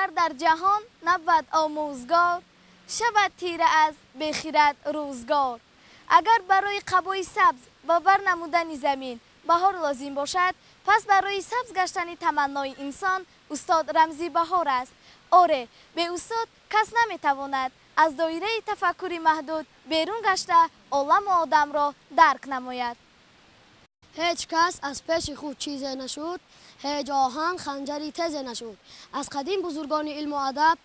Агар дар ҷаҳон набуд омӯзгор, шавад тира аз бехирад рӯзгор. Агар барои қабои сабз ва бар намудани замин баҳор лозим бошад, пас барои сабз гаштани таманнои инсон устод рамзи баҳор аст. Оре, бе устод кас наметавонад аз доираи тафаккури маҳдуд берун гашта, оламу одамро дарк намояд. Ҳеҷ кас аз пеши худ чизе нашуд, ҳеҷ оҳан ханҷари тезе нашуд. Аз қадим бузургони илму адаб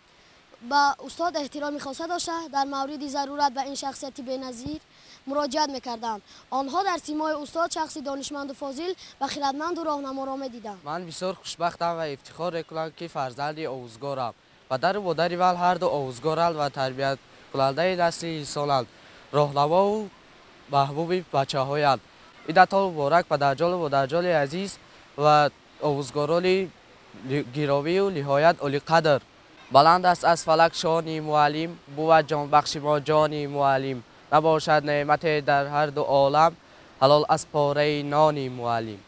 ба устод эҳтироми хоса дошта, дар мавриди зарурат ба ин шахсияти беназир муроҷиат мекарданд. Онҳо дар симои устод шахси донишманду фозил ва хирадманду роҳнаморо медиданд. Ман бисёр хушбахтам ва ифтихор мекунам, ки фарзанди омӯзгорам. Падару модари ман ҳарду омӯзгоранд ва тарбияткунандаи насли инсонанд, роҳнамову маҳбуби бачаҳоянд. Идатон муборак, падарҷону модарҷони азиз ва омӯзгорони гиромию ниҳоят олиқадр. Баланд аст аз фалак шони муаллим, бувад ҷонбахши мо ҷони муаллим. Набошад неъмате дар ҳарду олам, ҳалол аз пораи нони муаллим.